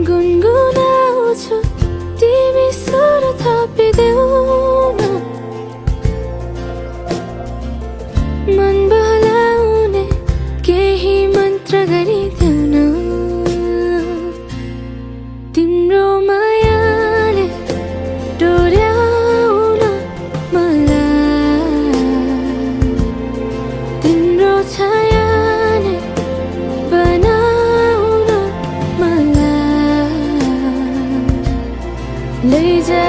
गुनगुनाउँछु तिमी स्वर थपिदेऊ न, मन बहलाउने केही मन्त्र गरिदेऊ न। तिम्रो मायाले डोर्याउन मलाई, तिम्रो छायाले बनाउन मलाई, लैजा